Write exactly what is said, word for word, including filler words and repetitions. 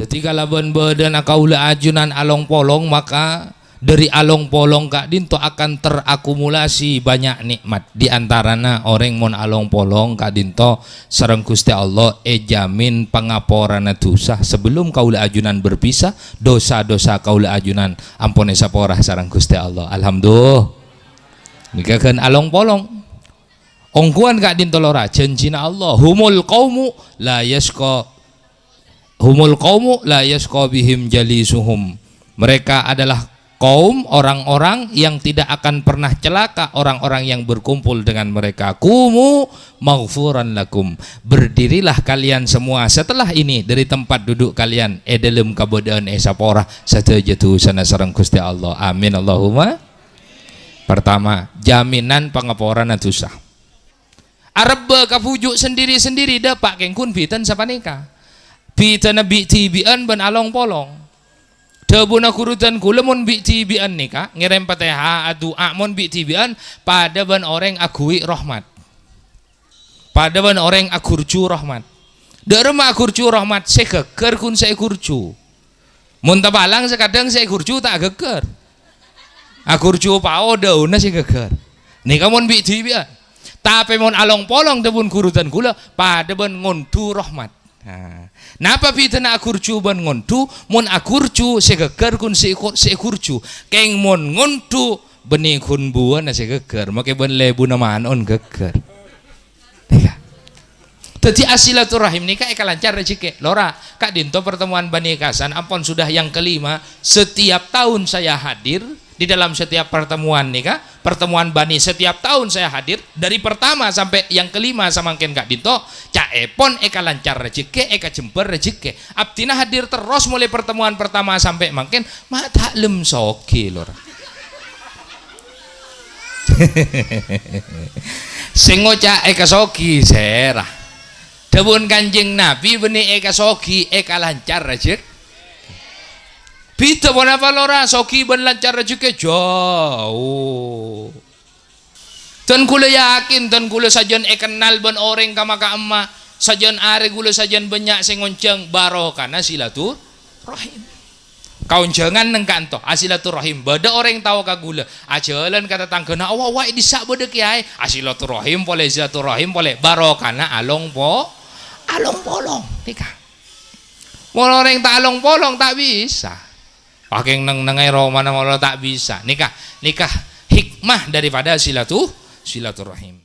Dhâddhi kalabân bâdâna kaulâ ajunan along-polong, maka dhâri along-polong ka'dinto akan terakumulasi banyak nikmat. Di antarana orèng mon along-polong ka'dinto sareng Ghustè Allah èjhâmin pangaporana dhusa. Sebelum kaulâ ajunan berpisah, dosa-dosa kaulâ ajunan ampon èsapora sareng Ghustè Allah. Alhamdulillah. Nèka ghân along-polong. Ongghuwân ka'dinto lora, jhânjhina Allah, "Humul qaumu la yasqa, humul qaumu la yasqa bihim jalisuhum." Mereka adalah kaum orang-orang yang tidak akan pernah celaka orang-orang yang berkumpul dengan mereka. "Qumu maghfuran lakum." Berdirilah kalian semua setelah ini dari tempat duduk kalian è dâlem kabâdâ'ân èsapora sadhâjâ dhusana sareng Ghustè Allah. Amin, Allahumma. Pertama, jaminan pangaporana dhusa. Arebbhâ ka bhuju' sendiri-sendiri dâpa' kèng ghun bhidhân sapanèka. Bhidhâna bi'-dhibi'ân bân along-polong. Dhâbuna ghuru dân ghulâ mon bi'-dhibi'ân nèka ngèrèm Fatihah, adu'a mon bi'-dhibi'ân padâ bân orèng aghuwi' rahmat. Padâ bân orèng aghurju rahmat. Dâ'remma aghurju rahmat, sè ghâggâr ghun sè èghurju. Mon tapalang sakadhâng sè èghurju ta' aghâggâr. Aghurju pao dâunna sè ghâggâr. Nèka mon bi'-dhibi'ân. Tapè mon along-polong dhâbuna ghuru dân ghulâ, padâ bân ngonḍhu rahmat. Nah, napa bhidhâna aghurju bân ngonḍhu? Mon aghurju sè ghâggâr ghun sè èko-, sè èghurju. Kèng mon ngonḍhu bânnè ghun buwâna sè ghâggâr, makè bân lèbuna mano'na ghâggâr. Nèka. Dhâddhi asilaturrahim nèka èkalancar rejhekkè. Lora, ka'dinto pertemuan Bani Kasan ampon sudah yang kelima. Setiap tahun saya hadir, di dalam setiap pertemuan nèka, pertemuan Bani setiap tahun saya hadir, dari pertama sampai yang kelima samangkèn ka'dinto, ca'èpon èkalancar rejhekkè, èkajembhâr rejhekkè. Abdhina hadir terros molaè pertemuan pertama sampai mangkèn, ma' ta' lem soghi, Lora. Sè ngoca' èkasoghi sèra. Dhâbuna Kanjeng Nabi bânnè èkasoghi, èkalancar rejek-, bhidhâ ponapa, Lora? Soghi bân lancar rejhekkè jhâu. Dân ghulâ yakin, dân ghulâ sajân èkennal bân orèng kama-ka'emma, sajân arè ghulâ sajân bânnya' sè ngonjhâng barokana silaturrahim. Kaonjhângan neng ka'anto, asilaturrahim. Bâdâ orèng tao ka ghulâ, ajhâlân ka tatangghâna, "Wa'-wa' è dissa' bâdâ kèyaè." Asilaturrahim polè, silaturrahim polè. Barokana along po-, along-polong. Nèka. Mon orèng ta' along-polong, ta' bisa. Pakèng neng-nengngè romana molo ta' bisa. Nèka, nèka hikmah daripada silatu-, silaturrahim.